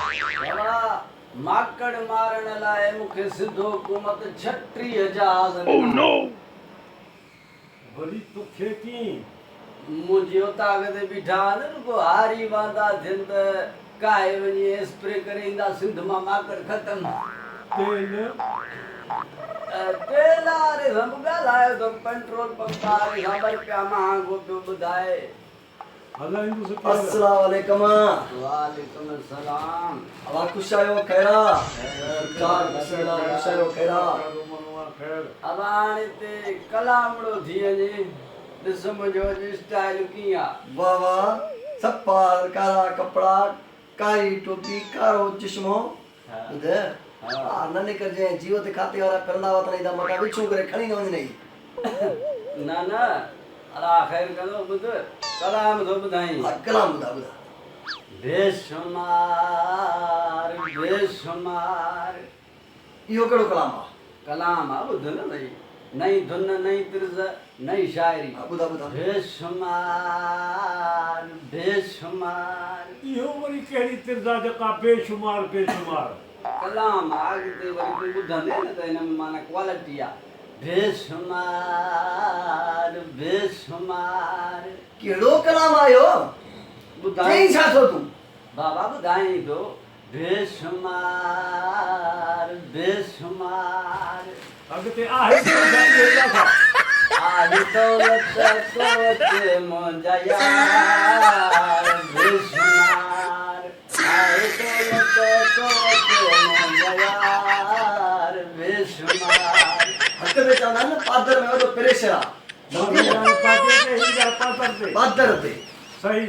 بابا ماڪڙ مارڻ لاء مون کي سنڌ حڪومت 36 جهاز ڏنا. وري توکي ڪيئن؟ منهنجي اوطاق تي بيٺا آهن، رڳو هاري واندا ٿين ته ڪاهي وڃي اسپري ڪري ايندا، سنڌ مان ماڪڙ ختم. تيل؟ تيل واري سان به ڳالهايو اٿم، پيٽرول پمپ واري سان ٻه رپيا مهانگو پيو ٻڌائي. هلائيندس ڪير؟ السلام عليڪم. وعليڪم السلام. اوهان خوش آهيو خير آ؟ ٺيڪ خوش آهيو خير آ؟ ابا هاڻ هتي ڪلامڙو ٿي وڃي ڏس منهنجو اڄ اسٽائل ڪيئن آ. واه واه صفا ڪارا ڪپڙا ڪاري ٽوپي ڪارو چشمو ٻڌ ٻاهر نه نڪر جنهن جيوت کاتي وارا ڦرندا وتن ايندا متان وڇون ڪري کڻي نه وڃنئي. نه نه الله خير ڪندو ٻڌ ڪلام ٿو ٻڌائين. ها ڪلام ٻڌاء ٻڌاء. بيشمار بيشمار. اهو ڪهڙو ڪلام آ؟ ڪلام آ ٻڌ نه سهي. نئين ڌن نئين طرز نئين شاعري. ها ٻڌاء ٻڌاء. بيشمار بيشمار. اهو وري ڪهڙي طرز آ جيڪا بيشمار بيشمار. ڪلام آ اڳتي وري تون ٻڌندين نه ته هن ۾ معنيٰ ڪوالٽي آ. بيشمار بيشمار. ڪهڙو ڪلام آ اهو؟ ٻڌائين. چئين ڇا ٿو تون؟ بابا ٻڌائين ٿو. بيشمار بيشمار. اڳتي آهي ته اهي ئي ڇا؟ آهي دولت قوت منهنجا يار بيشمار آهي دولت قوت منهنجا يار بيشمار. حق ۾ چوندا آهن نه پادر ۾ وڏو پريشر آ. پادر تي پادر تي. صحيح.